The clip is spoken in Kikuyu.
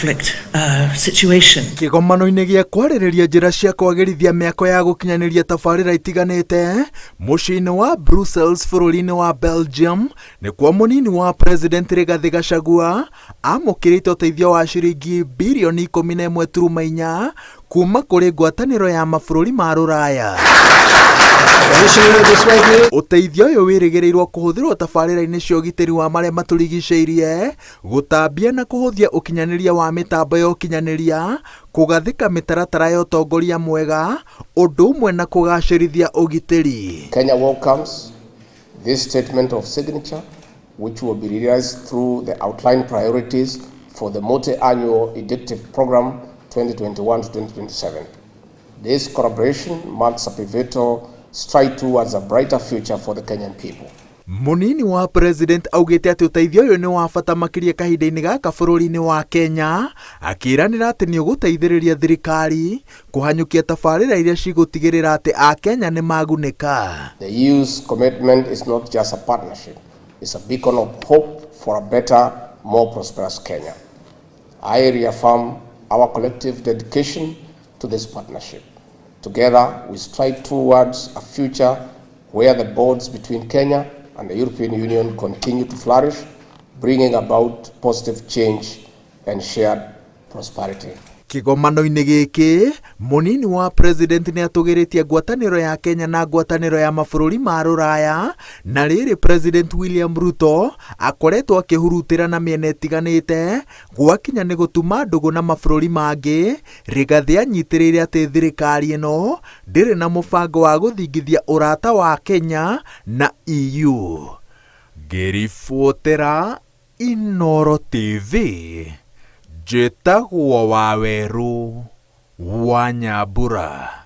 Conflict situation. Kĩgomano-inĩ gĩa kwarĩrĩria njĩra cia kwagĩrithia mĩako ya gũkinyanĩria tabarĩra itiganĩte mũciĩ-inĩ wa Brussels bũrũri-inĩ wa Belgium nĩkuo mũnini wa President Rigathĩ Gachagua amũkĩrĩte ũteithio wa ciringi birioni 11.4 kuma kũrĩ ngwatanĩro ya mabũrũri ma rũraya. Ũteithio ũyũ wĩrĩgĩrĩirwo kũhũthĩrwo tabarĩra-inĩ cia ũgitĩri wa marĩa matũrigicĩirie Gũtambia na kũhũthia ũkinyanĩria wa mĩtambo ya ũkinyanĩria, kũgathĩka mĩtaratara ya ũtongoria mwega, ũndũ ũmwe na kũgacĩrithia ũgitĩri. Kenya welcomes this statement of signature, which will be realized through the outlined priorities for the multi-annual indicative program 2021 to 2027. This collaboration marks a pivotal stride towards a brighter future for the Kenyan people. Mũnini wa President augĩte atĩ ũteithio ũyũ nĩ wa bata makĩria kahinda-inĩ gaka bũrũri-inĩ wa Kenya, akĩĩranĩra atĩ nĩ ũgũteithĩrĩria thirikari kũhanyũkia tabarĩra iria cigũtigĩrĩra atĩ Akenya nĩ magunĩka. The EU's commitment is not just a partnership, it's a beacon of hope for a better, more prosperous Kenya. I reaffirm our collective dedication to this partnership. Together, we strive towards a future where the bonds between Kenya and the European Union continue to flourish, bringing about positive change and shared prosperity. Kĩgomano-inĩ gĩkĩ, mũnini wa President nĩ atũgĩrĩtie ngwatanĩro ya Kenya na ngwatanĩro ya mabũrũri ma rũraya, na rĩrĩ President William Ruto akoretwo akĩhurutĩra na mĩena ĩtiganĩte gwakinya nĩ gũtuma ndũgũ na mabũrũri mangĩ, Rigathĩ anyitĩrĩire atĩ thirikari ĩno ndĩrĩ na mũbango wa gũthingithia ũrata wa Kenya na EU. Ngĩribotera Inooro TV, njĩtagwo Wawerũ wa Nyambura.